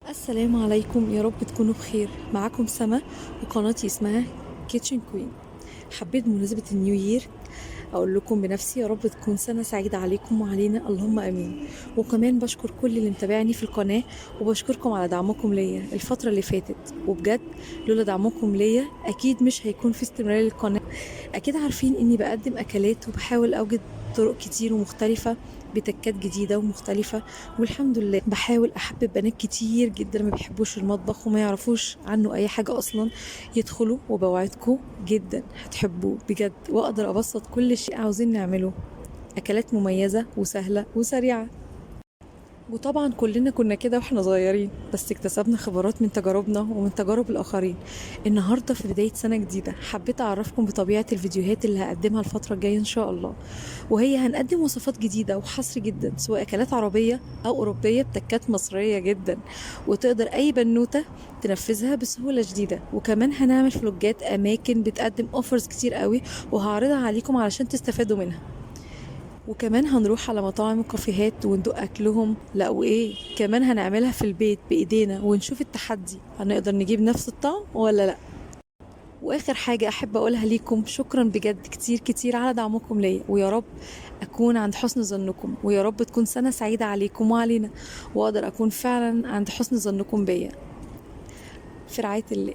السلام عليكم، يا رب تكونوا بخير. معاكم سما وقناتي اسمها Kitchen Queen. حبيت بمناسبة ال New Year اقول لكم بنفسي يا رب تكون سنة سعيدة عليكم وعلينا، اللهم امين. وكمان بشكر كل اللي متابعني في القناة وبشكركم على دعمكم ليا الفترة اللي فاتت، وبجد لولا دعمكم ليا اكيد مش هيكون في استمرار للقناة. اكيد عارفين اني بقدم اكلات وبحاول اوجد طرق كتير ومختلفة بتكات جديدة ومختلفة، والحمد لله بحاول أحبب بنات كتير جدا ما بيحبوش المطبخ وما يعرفوش عنه أي حاجة أصلا يدخلوا، وبوعدكم جدا هتحبوه بجد، وأقدر أبسط كل شيء عاوزين نعمله، أكلات مميزة وسهلة وسريعة. وطبعا كلنا كنا كده واحنا صغيرين، بس اكتسبنا خبرات من تجاربنا ومن تجارب الآخرين. النهاردة في بداية سنة جديدة حبيت أعرفكم بطبيعة الفيديوهات اللي هقدمها الفترة الجاية إن شاء الله، وهي هنقدم وصفات جديدة وحصر جدا، سواء أكلات عربية أو أوروبية بتكات مصرية جدا، وتقدر أي بنوتة تنفذها بسهولة شديدة. وكمان هنعمل فلوجات أماكن بتقدم offers كتير قوي وهعرضها عليكم علشان تستفادوا منها. وكمان هنروح على مطاعم وكافيهات وندوق أكلهم، لا وإيه كمان هنعملها في البيت بإيدينا ونشوف التحدي، هنقدر نجيب نفس الطعم ولا لا. وآخر حاجة أحب أقولها ليكم، شكرا بجد كتير كتير على دعمكم ليا، ويا رب أكون عند حسن ظنكم، ويا رب تكون سنة سعيدة عليكم وعلينا، وأقدر أكون فعلا عند حسن ظنكم بيا. في رعاية الله.